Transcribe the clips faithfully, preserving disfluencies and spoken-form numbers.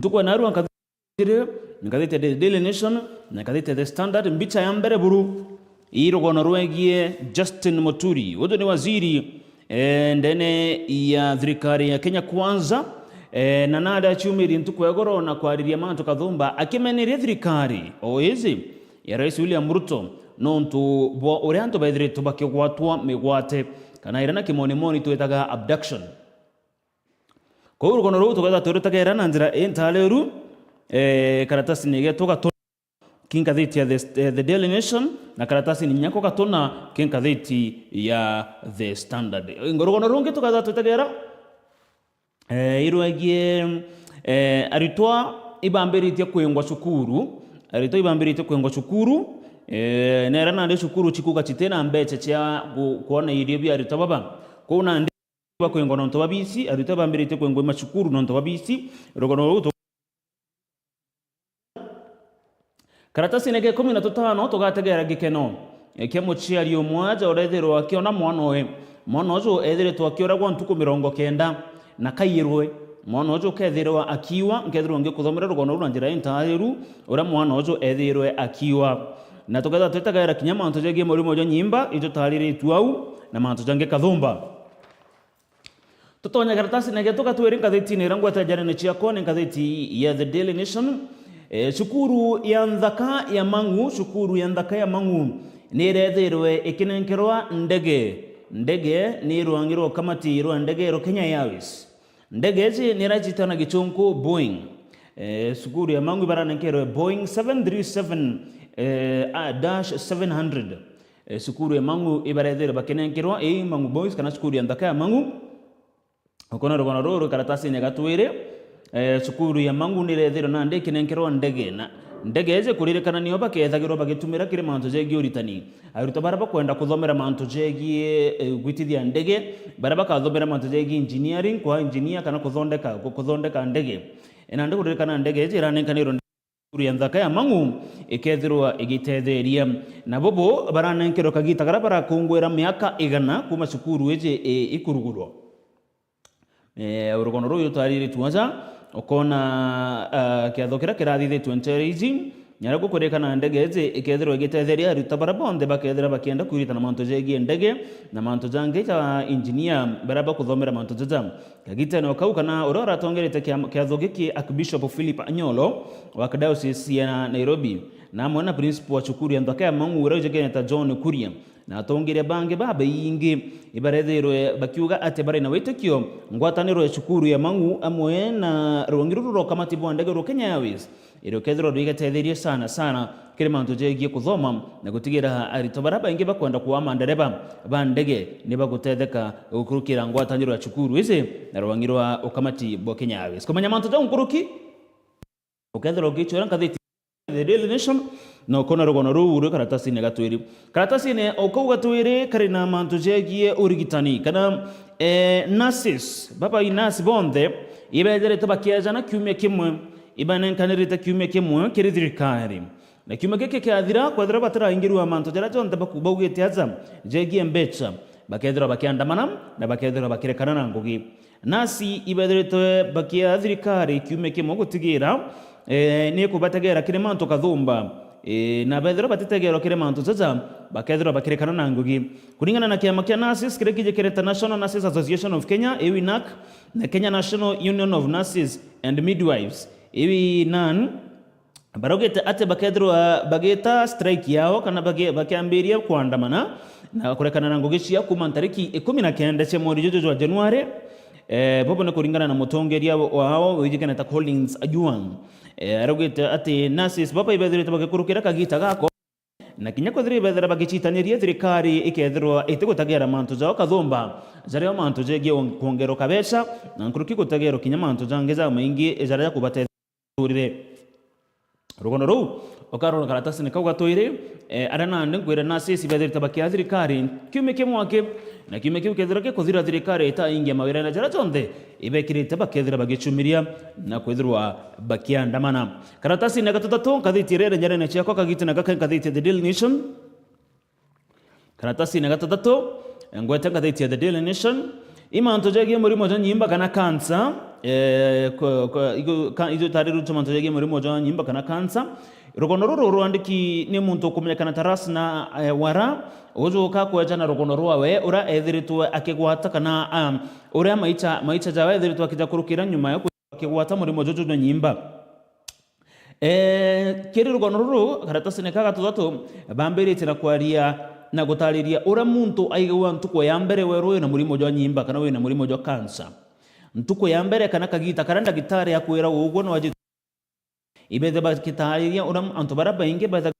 Tukwa narua ngathiti iri, ngathiti ya The Daily Nation, na ngathiti ya The Standard, mbicha ya mbere buru. Ii rugono rwegie Justin Muturi. Uju ni waziri, eh, ndene ya thirikari ya Kenya Kwanza, eh, na nari aciumirie ntuku ya igoro na kwariria mantu kathumba akimeneria thirikari o iji ya Rais William Ruto nontu bwa uria antu bethiritwe bakigwatwa migwate, kana iria na kimonimoni twitaga abduction. Kou rugono ruu tukeethirwa twirutageera na njira intaariru, eh, karatasini geetu gatuna ki ngathiti ya The, eh, The Daily Nation, na karatasini nyako gatuna ki ngathiti ya The Standard. Rugono rungi tukeethirwa twitageera, eh, irwegie, eh, aritwa ibambiritie kwingwa cukuru, aritwa ibambiritie kwingwa cukuru, eh, neera nandi cukuru cikuuga citina mbeca cia gu-, kwona irio bia aritwa baba. Kou nandi bakwingwa nontu bwa bici, aritwa bambiritie kwingwa macukuru nontu bwa bici, rugono ruu tu-, karatasine ga ikumi na tutano tugategeera gikeno kia muciari umwe aja urethirwa akiona mwana oe. Mwana uju ethiritwe akiuragwa ntuku mirongo kenda na kaiyirwe. Mwana uju ukethirwa akiwa, nkethirwa ngikuthomera rugono ruu na njira intaariru, uria mwana uju ethirwe akiwa. Na tukethirwa twitegeera kinya mantu jegie murimo jwa nyimba ijutariritue au, na mantu jangi kathumba. Tutonya karatasine geetu ga twiri ngathitine iria ngwete njarene ciakwa ni ngathiti ya The Daily Nation. E, cukuru ya nthaka ya Mang'u, cukuru ya nthaka ya Mang'u ni irethirwe ikinenkerwa ndege. Ndege ni rwang'i rwa ukamati rwa ndege rwa Kenya Airways. Ndege iji ni iracitwa na gichunku Boeing. E, cukuru ya Mang'u ibaranenkerwe Boeing seven three seven, e, a, dash seven hundred. E, cukuru ya Mang'u ibarethirwe bakinenkerwa, ii Mang'u Boys kana cukuru ya nthaka ya Mang'u. Ukona rugono ruru karatasine ga twiri, e, cukuru ya Mang'u ni irethirwe nandi ikinenkerwa ndege, na ndege iji kuririkana nio bakethagirwa bagitumira kiri mantu jegie uritani. Aritwa baria bakwenda kuthomera mantu jegie, e, gwitithia ndege, baria bakathomera mantu jegie engineering, kwa engineer kana kuthondeka, ku-, kuthondeka ndege. E, nandi kuririkana ndege iji iranenkanirwe cukuru ya nthaka ya Mang'u ikethirwa igitetheria. Na bobo baranenkerwa kagita karia barakungwira miaka igana kuuma cukuru iji i-, ikurugurwa. E, rugono ruu utariritue aja, ukona, a, kiatho kiria kirathithitue ntere iji, na riu gukurikana ndege iji ikethirwa igitetheria aritwa baria bonthe bakethira bakienda kwiritana mantu jegie ndege na mantu jangi ja engineer baria bakuthomera mantu jaja. Kagitene o kau kana uria uratongerete kia-, kiatho giki, Archbishop Philip Anyolo wa Archdiocese ya Nairobi, na amwe na principal wa cukuru ya nthaka ya Mang'u uria ujikene ta John Kuria, na atongeria bangi babaingi ibarethirwe bakiuga ati bari na witikio ngwataniro ya cukuru ya Mang'u amwe na rwangi ruru rwa ukamati bwa ndege rwa Kenya Airways, iria ukethirwa rwigatetheria sana sana kiri mantu jegie kuthoma na gutigira aritwa baria baingi bakwenda kuaa mandereba ba ndege ni bagutetheka gukurukira ngwataniro ya cukuru iji na rwangi rwa ukamati bwa Kenya Airways. Kumenya mantu jau nkuruki, ukethirwa ugichwera ngathiti The Daily Nation, na ukona rugono ruu rwi karatasine ga twiri. Karatasine o kau ga twiri kari na mantu jegie urigitani, kana, eh, nurses, baba i nurse bonthe, ibethirite bakiejana kiumia kimwe, ibanenkanirite kiumia kimwe kiri thirikari. Na kiumia giki kiathira, kwethirwa batiraingirua mantu jaria jonthe baku-, baugite aja jegie mbecha, bakethirwa bakiandamana na bakethirwa bakirekana na ngugi. Nasi ibethiritwe bakia thirikari kiumia kimwe gutigira, eh, ni kubategera kiri mantu kathumba. Eh, na bethirwa batitegerwa kiri mantu jaja, bakethirwa bakirikana na ngugi. Kuringana na kiama kia nurses kiria kijikirite National Nurses Association of Kenya, iwi NAK, na Kenya National Union of Nurses and Midwives, iwi NAN, baraugite ati bakethirwa bagita strike yao kana bagi-, bakiambiria kuandamana na kurekana na ngugi ciao kuuma ntariki ikumi na kenda cia mweri juju jwa Januari. Eh, bobo ni kuringana na mutongeria wao wijikene ta Collins Ajuang. Eh, araugite ati nurses baba ibethirite bagikurukira kagita gako na kinya kwethira ibethira bagicitaniria thirikari ikethirwa itigutagira mantu jao kathumba, jaria mantu jegie kwongerwa kabeca na nkuruki gutagerwa kinya mantu jangi jamaingi jaria jakubateithia miturire. Rugono ruu ukarora karatasini kau ga twiri, eh, aria nandi nkwire nurses ibethirite bakia thirikari kiumia kimwe aki, na kiumia kiu kethirwa gikuthira thirikari itaingia mawirene jaria jonthe ibekirite bakethira bagicumiria na kwithirwa bakiandamana. Karatasini ga tutatu, ngathiti iria iri njarene ciakwa kagitene gaka, ngathiti ya The Daily Nation. Karatasini ga tutatu, ngwete ngathiti ya The Daily Nation. I mantu jegie murimo jwa nyimba kana cancer, eh, ko-, ko-, igo-, ka-, ijo tarirutwe mantu jegie murimo jwa nyimba kana cancer. Rugono ruru rwandiki ni muntu ukumenyekana ta Rasna, eh, Wara, uju ukakwejana rugono rwawe uria ethiritwe akigwata kana, um, uria maicha, maicha jawe ethiritwe akija kurukira nyuma ya ku-, akigwata murimo juju jwa nyimba. Eh, kiri rugono ruru, karatasine ka gathathatu, bambiritie na kwaria na gutariria uria muntu aigagua ntuku ya mbere weru wina murimo jwa nyimba kana wina murimo jwa cancer. Ntuku ya mbere kana kagita karia ndagitari akwira uguo no aji-, ibethe bagitariria uria antu baria baingi betha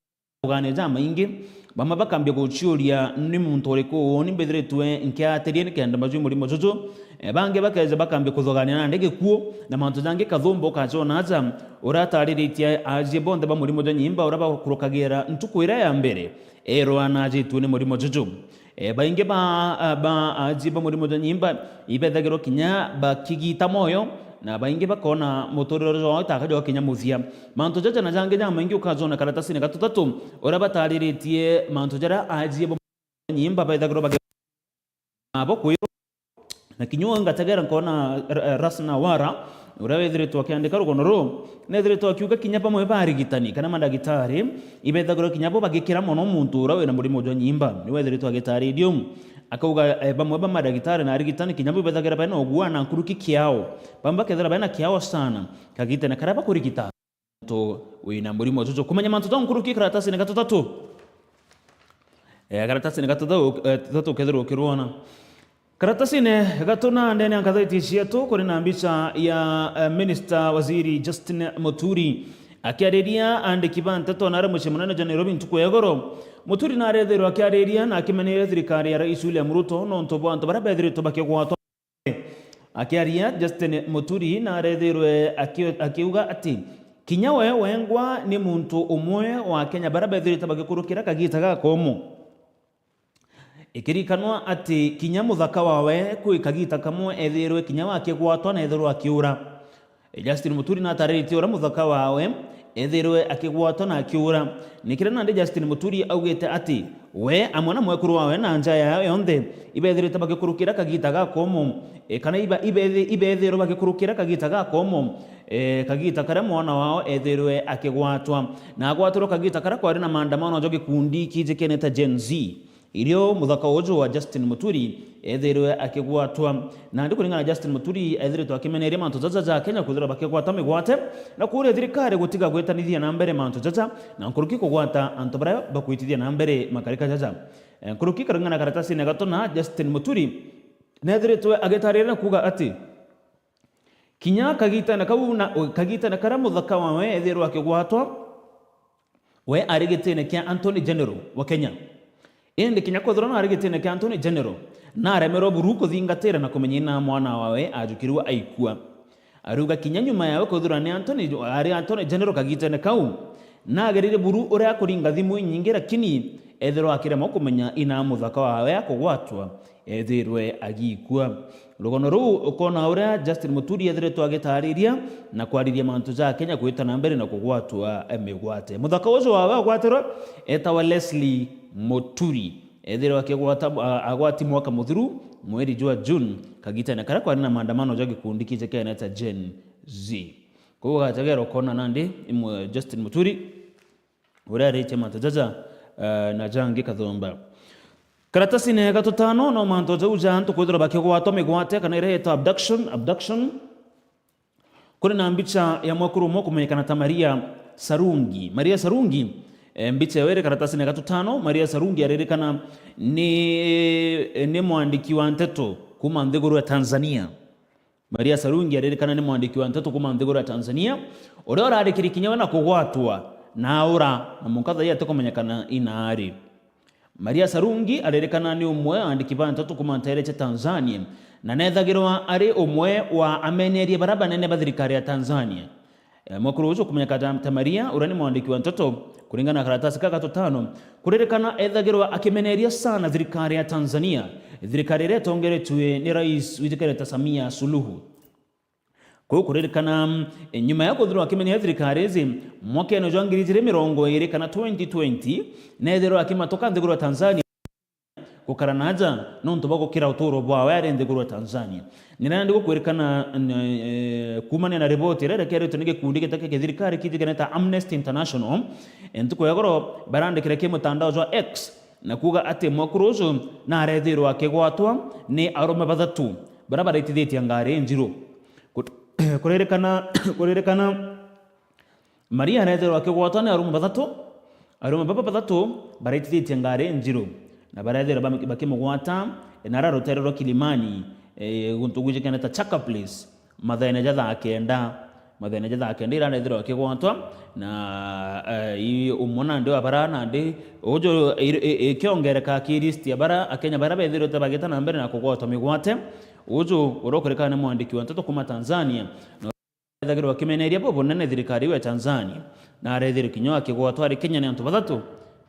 kugania jamaingi, bamwe bakambia guciuria ni muntu uriku uuni mbithiritwe nkiatirie nikenda mbajue murimo juju. Eh, bangi bakeja bakambia kuthugania nandi gikuu na mantu jangi kathumba ukajona aja uria atariritie ajie bonthe ba murimo jwa nyimba uria bakurukagira ntuku iria ya mbere erwa najitue ni murimo juju. Eh, baingi ba, ah, ba ajie ba murimo jwa nyimba ibethagirwa kinya bakigita moyo, na baingi bakona muturire jwao itaka jwa kinya muthia. Mantu jaja na jangi jamaingi ukajona karatasine ga tuthatu uria batariritie mantu jaria ajie ba nyimba bethagirwa bagi-, nabo kwirwa. Na kinya uu ngategera nkona, eh, Rasna Wara, uria wethiritwe akiandika rugono ruu, nethiritwe akiuga kinya bamwe ba arigitani kana mandagitari ibethagirwa kinya bo bagikira mono muntu uria wina murimo jwa nyimba. Niwe wethiritwe agitariria uu. Akauga, eh, bamwe ba mandagitari na arigitani kinya bo ibethagirwa bena uguana nkuruki kiao. Bamwe bakethirwa bena kiao sana kagitene karia bakurigita muntu wina murimo juju. Kumenya mantu jau nkuruki karatasine ga tuthatu. Eh, karatasine ga tuthatu, eh, tuthatu ukethirwa ukirwona. Karatasine ga tuna ndene ya ngatheti cietu kuri na mbicha ya, eh, Minister Waziri Justin Muturi akiariria andiki ba nteto nari mucii munene jwa Nairobi ntuku ya igoro. Muturi narethirwe akiariria na akimeneria thirikari ya Rais William Ruto nontu bwa antu baria bethiritwe bakigwatwa. Akiaria, Justin Muturi narethirwe aki-, akiuga ati kinya we wengwa ni muntu umwe wa Kenya baria bethirite bagikurukira kagita gakomo. Ikirikanwa ati kinya muthaka wawe kwi kagita kamwe ethirwe kinya wakigwatwa na ethirwa akiura. Justin Muturi natariritie uria muthaka wawe ethirwe akigwatwa na akiura. Ni kiria nandi Justin Muturi augite ati we amwe na mwekuru wawe na nja yao yonthe ibethirite bagikurukira kagita gakomo, e, kana iba-, ibethi-, ibethirwe bagikurukira kagita gakomo, e, kagita karia mwana wao ethirwe akigwatwa. Na agwatirwe kagita karia kwari na maandamano ja gikundi kijikenete Gen Z. Irio muthaka uju wa Justin Muturi ethirwe akigwatwa. Nandi kuringana na Justin Muturi, ethiritwe akimeneria mantu jaja ja Kenya kwithirwa bakigwata migwate na kuria thirikari gutiga gwitanithia na mbere mantu jaja na nkuruki kugwata antu baria bakwitithia na mbere makarika jaja. Eh, nkuruki karingana na karatasine ga tuna, Justin Muturi nethiritwe agitariria na kuuga ati kinya kagitene kau na, kagitene karia muthaka wawe ethirwe akigwatwa, we ari gitine kia Attorney General wa Kenya. Indi kinya kwethirwa no ari gitine kia Attorney General, naremerwe buru kuthingatira na kumenya ina mwana wawe ajukirwe aikua. Ariuga kinya nyuma yawe kwethirwa ni Attorney, ari Attorney General kagitene kau, nagerire buru uria akuringa thimu inyingi, lakini ethirwa akiremwa kumenya ina muthaka wawe akugwatwa ethirwe agikua. Rugono ruu ukona uria Justin Muturi ethiritwe agitariria na kwariria mantu ja Kenya kwita na mbere na kugwatwa migwate. Muthaka uju wawe agwatirwe etawa Leslie Muturi. Ethirwe akigwata, a-, agwati mwaka muthiru mweri jwa June, kagitene karia kwari na maandamano ja gikundi kijikenete Gen Z. Koguo ugategera ukona nandi imwe Justin Muturi uria aritie mantu jaja, eh, na jangi kathumba. Karatasine ga tutano no mantu jau ja antu kwithirwa bakigwatwa migwate kana iria yetwa abduction, abduction. Kuri na mbicha ya mwekuru umwe kumenyekana ta Maria Sarungi. Maria Sarungi, eh, mbicha yawe iri karatasine ga tutano. Maria Sarungi aririkana ni, eh, ni mwandiki wa nteto kuma nthiguru ya Tanzania. Maria Sarungi aririkana ni mwandiki wa nteto kuma nthiguru ya Tanzania, uria urarikiri kinya we na kugwatwa na aura, na munka thaii atikumenyekana ina ari. Maria Sarungi aririkana ni umwe wa andiki ba nteto kuma nteere cia Tanzania, na nethagirwa ari umwe wa ameneria baria banene ba thirikari ya Tanzania. Eh, mwekuru ucio kumenyeka ta, ta Maria, uria ni mwandiki wa nteto, kuringana na karatasi ka gatutano, kuririkana ethagirwa akimeneria sana thirikari ya Tanzania, thirikari iria itongeretue ni Rais witikene ta Samia Suluhu. Kuu kuririkana, eh, nyuma ya kwithirwa akimeneria thirikari iji, mwakene jwa ngiri ijiri mirongo iri kana twenty twenty, nethirwa akimatuka nthiguru ya Tanzania, gukara na nja nontu bwa gukira uturo bwawe ari nthiguru ya Tanzania. Ni riria ndi gukwirikana, n-, eh, kuumania na riboti iria irekeritwe ni gikundi gitaki githirikari kijikene ta Amnesty International, eh, ntuku ya goro barandikire ki mutandao jwa X na kuuga ati mwekuru uju narethirwa akigwatwa ni arume bathatu baria baraitithitie ngari injiru. Ku-, kuririkana, kuririkana Maria arethirwa akigwatwa ni arume bathatu. Arume baba bathatu baraitithitie ngari injiru na barethirwa bam-, bakimugwata na ara rutere rwa Kilimani, eh, guntu gwijikene ta Chaka Place, mathaene ja thaa kenda. Mathaene ja thaa kenda irarethirwa akigwatwa na, eh, i-, umwe nandi wa bara nandi uju i-, i-, ikiongereka ki list ya bara Akenya bara bethirite bagita na mbere na kugwatwa migwate. Uju uria ukurikana ni mwandiki wa nteto kuuma Tanzania. Ethagirwa akimeneria bubunene thirikari iu ya Tanzania, na arethirwe kinya akigwatwa ari Kenya ni antu bathatu,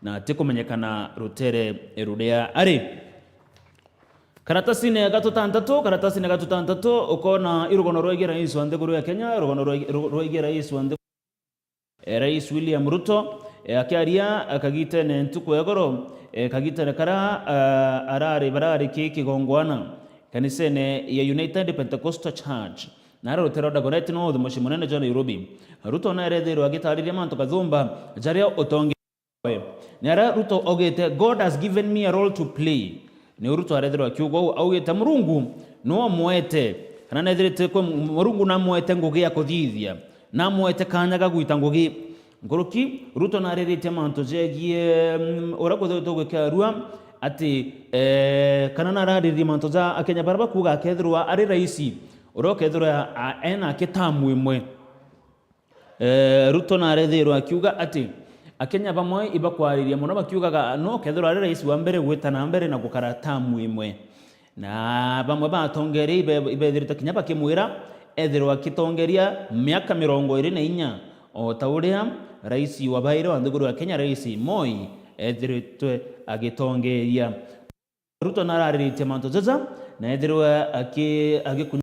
na atikumenyekana rutere ruria ari. Karatasine ya gatutantatu, karatasine ya gatutantatu, ukona i rugono rwegie rais wa nthiguru ya Kenya, rugono rwe-, ru-, rwegie rais wa nthiguru, eh, Rais William Ruto, eh, akiaria, eh, kagitene ntuku ya goro, eh, kagitene kara, eh, arari barari ki kigongwana kanisene ya United Pentecostal Church. Na ara rutere rwa Dagoretti North, mucii munene jwa Nairobi. Ruto narethirwe agitariria mantu kathumba jaria utongi we. Ni ara Ruto augite, "God has given me a role to play." Ni Ruto arethirwe akiuga uu, augite, "Murungu niwe amwete, kana nethirite kwe Murungu namwete ngugi ya kuthithia, namwete kanya ga gwita ngugi." Nkuruki, Ruto nariritie mantu jegie, mm, uria kuthiritwe gukiarua, ati, eh, kana nararirie mantu ja Akenya baria bakuuga akethirwa ari raisi, uria ukethirwa a-, ena aki tamu imwe. Eh, Ruto narethirwe akiuga ati Akenya bamwe ibakwariria mono bakiugaga no kethirwa ari raisi wa mbere gwita na mbere na gukara tamu imwe. Na bamwe ba atongeria ibe-, ibethirite kinya bakimwira ethirwe akitongeria miaka mirongo iri na inya, o ta uria rais wa bairi wa nthiguru ya Kenya, Rais Moi, ethiritwe agitongeria. Ruto narariritie mantu jaja, na ethirwe aki-, agikunya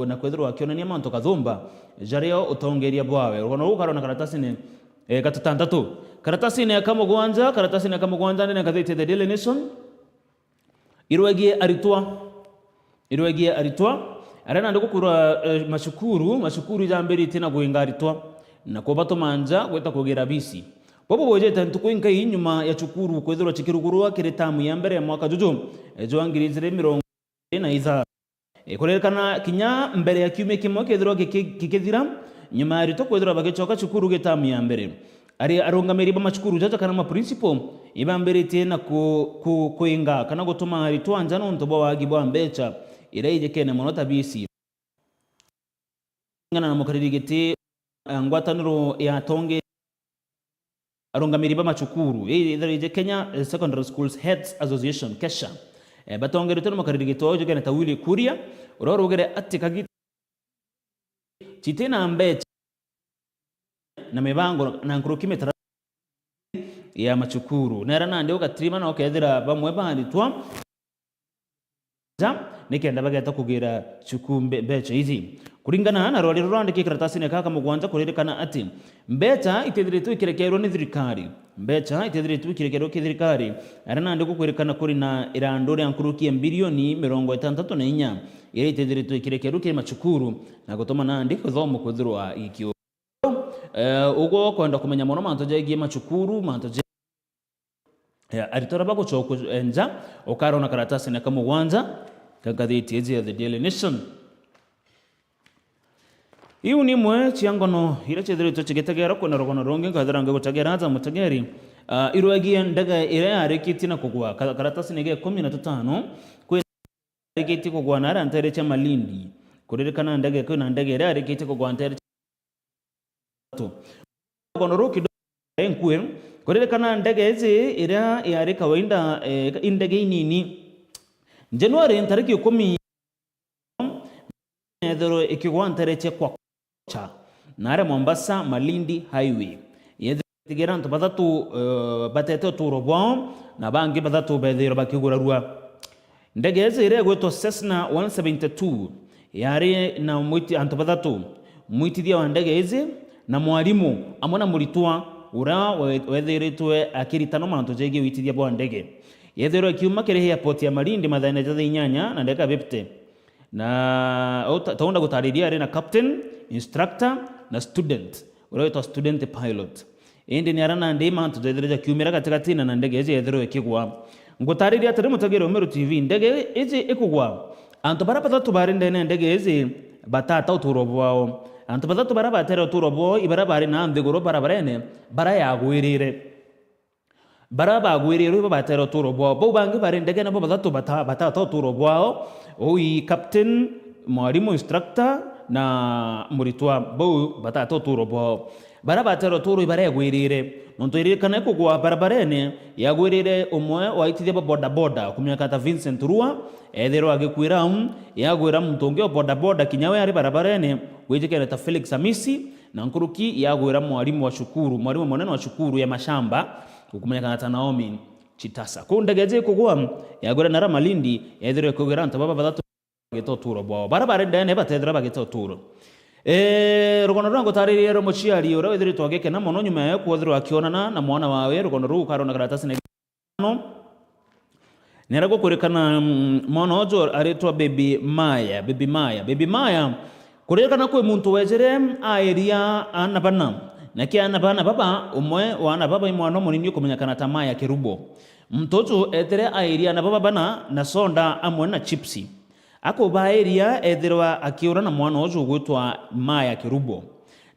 na kwithirwa akionania mantu kathumba jaria utongeria bwawe. Rugono ruu karona karatasine, eh, gatutantatu. Karatasine ya kamugwanja, karatasine ya kamugwanja ndene ngathiti The Daily Nation. Irwegie aritwa. Irwegie aritwa. Aria nandi gukurwa, eh, macukuru, macukuru ijambiritie na gwinga aritwa na kubatuma nja gwita kugira bisi. Bobo bwejete ntuku inkai nyuma ya cukuru kwithirwa cikirugurwa kiri tamu ya mbere ya mwaka juju, eh, jwa ngiri ijiri mirongo iri na ithatu. Eh, kuririkana kinya mbere ya kiumia kimwe kethirwa giki-, gikithira, nyuma ya aritwa kwithirwa bagicoka cukuru gi tamu ya mbere. Ari arungamiri ba macukuru jaja kana ma principal ibambiritie na ku-, ku-, kwinga kana gutuma aritwa nja nontu bwa wagi bwa mbecha iria ijikene mono ta bisi. Kulingana na mukariri giti, eh, ngwataniro ya atongi, arungamiri ba macukuru, ii itharije Kenya, eh, Secondary Schools Heads Association, kesha, eh, batongeretwe ni mukariri giti ujikene ta Willy Kuria, uria urugire ati kagita citi na mbecha na mibango na nkuruki mitaratara ya macukuru. Nera nandi ugatirima na ukethira bamwe ba aritwa ja nikenda bageta kugira cukuru mbe-, mbecha ici. Kuringana na rwari rurandiki karatasine kaka mugwanja kuririkana ati mbecha itithiritwe ikirekerwa ni thirikari. Mbecha itithiritwe ikirekerwa ki thirikari. Aria nandi gukwirikana kuri na irandu ria nkuruki ya mbirioni mirongo itantatu na inya iria itithiritwe ikirekerwa kiri macukuru na gutuma nandi githomo kwithirwa gikio. Eh, ugwo kwenda kumenya mono mantu jegie macukuru, mantu je-, eh, aritwa aria bagucokua, eh, nja, ukarona karatasine ka mugwanja ka ngathiti iji ya The Daily Nation. Iu ni imwe cia ngono iria ciithiritwe cigitegerwa kwina rugono rungi nkathira ngigutegera aja mutegeri. Ah, irwegie ndege iria yarikitie na kugwa, ka-, karatasine ga ikumi na tutano, kwina yarikitie kugwa na aria ntere cia Malindi. Kuririkana ndege, kwina ndege iria yarikitie kugwa ntere cia Rugono ruu kidogo nkue, kuririkana ndege iji iria yari kawaida, eh, i ndege inini. Januari ntariki ikumi, yethirwe ikigwa ntere cia Kwacha, na aria Mombasa Malindi Highway. Yethirwe itigira antu bathatu, eh, batete uturo bwao, na bangi bathatu bethirwe bakigurarua. Ndege iji iria igwitwa Cessna one seventy-two yari na mwiti-, antu bathatu, mwitithia wa ndege iji, na mwarimu, amwe na muritwa uria we-, wethiritwe akiritanwa mantu jegie witithia bwa ndege. Yethirwa ikiuma kiri airport ya Malindi mathaene ja thaa inyanya na ndagika fifty. Na uta-, taunda gutariria ari na captain, instructor na student, uria witwa student pilot. Indi ni ara nandi mantu jethire jakiumira gatigati na, na ndege iji yethirwa ikigwa. Ngutariria atiri, mutegeri wa Meru T V, ndege iji ikugwa, antu baria bathatu bari ndene ya ndege iji batata uturo bwao. Antu bathatu baria batere uturo bwao ibaria bari na nthiguru barabarene, baria yagwirire. Baria bagwirirwe ibo batere uturo bwao. Bau bangi bari ndegene bo bathatu bata-, batata uturo bwao. Uu i captain, mwarimu, instructor, na muritwa. Bau batata uturo bwao. Baria batere uturo ibaregwirire. Nontu iririkana ikugwa barabarene, yagwirire umwe wa aitithia ba bodaboda, ukumenya ta Vincent Rua, ethirwa agikwira au, yagwira muntu ungi wa bodaboda, kinya we ari barabarene, wijikene ta Felix Amisi, na nkuruki yagwira mwarimu wa cukuru, mwarimu munene wa cukuru ya Mashamba, ukumenyekana ta Naomi Chitasa. Kuu ndege iji ikugwa, yagwira nara Malindi, yethirwa ikugwira antu baba bathatu bagita uturo bwao. Baria bari ndene batethirwa bagita uturo. Eh, rugono ruria ngutaririe rwa muciari uria withiritwe agikena mono nyuma ya kwethirwa akionana na mwana wawe, rugono ruu ukarona karatasine. Nera gukurikana, mm, mwana uju aritwa Baby Maya, Baby Maya, Baby Maya. Kuririkana kwi muntu wejire airia aana bana, na ki aana bana baba, umwe wa aana baba i mwana umunini ukumenyekana ta Maya Kirubo. Muntu uju etire airia aana baba bana na soda amwe na chipsi. Akubairia ethirwa akiura na mwana uju ugwitwa Maya Kirubo.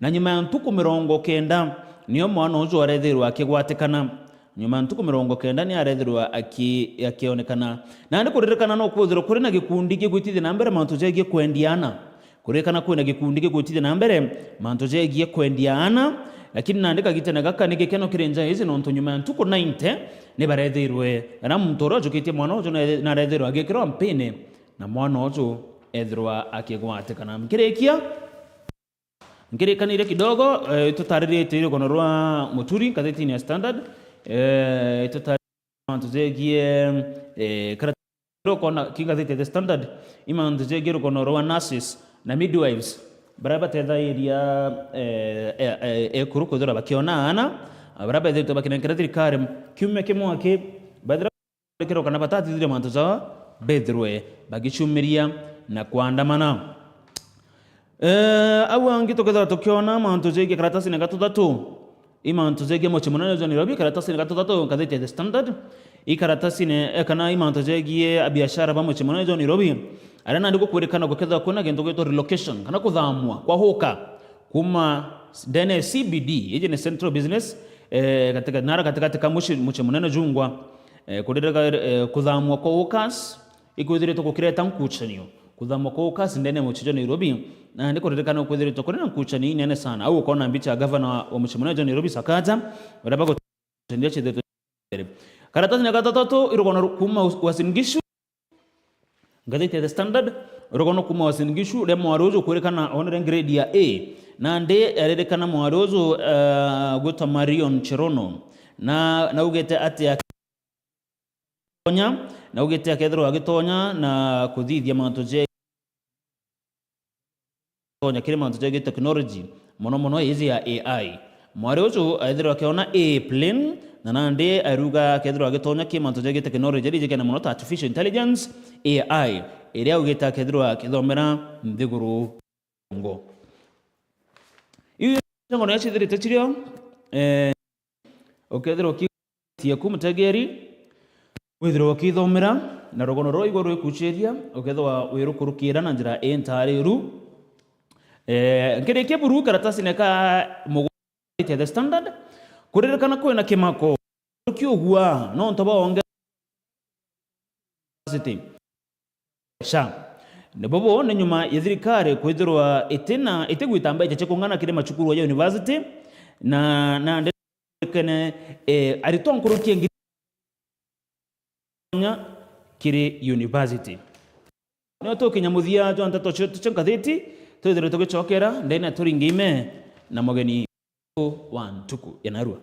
Na nyuma ya ntuku mirongo kenda, nio mwana uju arethirwa akigwatikana. Nyuma ya ntuku mirongo kenda ni arethirwa aki-, akionekana. Nandi kuririkana no kwithirwa kuri na gikundi gigwitithia na mbere mantu jegie kwendia ana. Kuririkana kwina gikundi gigwitithia na mbere mantu jegie kwendia ana, lakini nandi kagitene gaka ni gikeno kiri nja iji, nontu nyuma ya ntuku ninety ni barethirwe, na muntu uria ujukitie mwana uju na, na arethirwa agikirwa mpini, na mwana uju ethirwa akigwatikana. Nkirikia, nkirikanire kidogo, eh, tutariritie rugono rwa Muturi ngathitini ya Standard, eh, tutariritie mantu jegie, eh, karata-, ukona ki ngathiti ya The Standard, i mantu jegie rugono rwa nurses na midwives, baria batethairia, eh, eh, eh, ekuru kwithirwa bakiona aana, baria bethirite bakinenkera thirikari kiumia kimwe aki, bethira kiro kana batatithire mantu jao, bethirwe bagicumiria na kwandamana. Eh, au angi tukethirwa tukiona mantu jegie karatasine ga tuthatu, i mantu jegie mucii munene jwa Nairobi, karatasine ga tuthatu, ngathiti ya The Standard, i karatasine, eh, kana i mantu jegie abiashara ba mucii munene jwa Nairobi, aria nandi gukwirikana gukethirwa kwina gintu gitwa relocation, kana kuthamwa kwa hawker kuma ndene ya C B D, iji ni Central Business, eh, katika, nara katikati ka mucii, mucii munene jungwa, eh, kuririka, eh, kuthamwa kwa hawkers, ikwithiritwe gukireta nkucanio, kuthamwa kwa hawkers ndene ya mucii jwa Nairobi, na ni kuririkana kwithiritwe kuri na nkucanio inene sana. Au ukona mbicha ya gavana wa, wa mucii munene jwa Nairobi, Sakaja, baria bagucanio cithitwe mbere. Karatasi na gatatatu, irugono ru-, kuma Us-, Uasin Gishu, ngathiti ya The Standard, rugono kuma Uasin Gishu, ria mwari uju kwirikana onere grade ya A, nandi aririkana mwari uju, eh, gwitwa Marion Cherono, na, na ugite atia tonya, na ugite akethirwa agitonya na kuthithia mantu je tonya kiri mantu jegie technology, mono mono iji ya A I. Mwari uju aethirwa akiona A plain, na nandi ariuga akethirwa agitonya ki mantu jegie technology, iria ijikene mono ta artificial intelligence, A I, iria augite akethirwa akithomera nthiguru ngo. Iu ngongo na cithirite cirio, eh, ukethirwa uki-, Tiaku mutegeri, withirwe ukithomera na rugono ruu igwe rwikuciria, ukethirwa wirukurukira na njira intariru. Eh, nkirikia buru karatasine ka mugwate The Standard, kuririkana kwina kimako kiugua nontu bwa onge university. Sha. Ni bobo ni nyuma ya thirikari kwithirwa itina, itigwita mbeca cia kung'ana kiri macukuru ya university, na, na ndekene, eh, aritwa nkuruki ya ngiri inya kiri university. Nio tukinya muthia jwa nteto cietu cia ngathiti, twithirwe tugicokera ndene turinge ime na mugeni wa ntuku ya narua.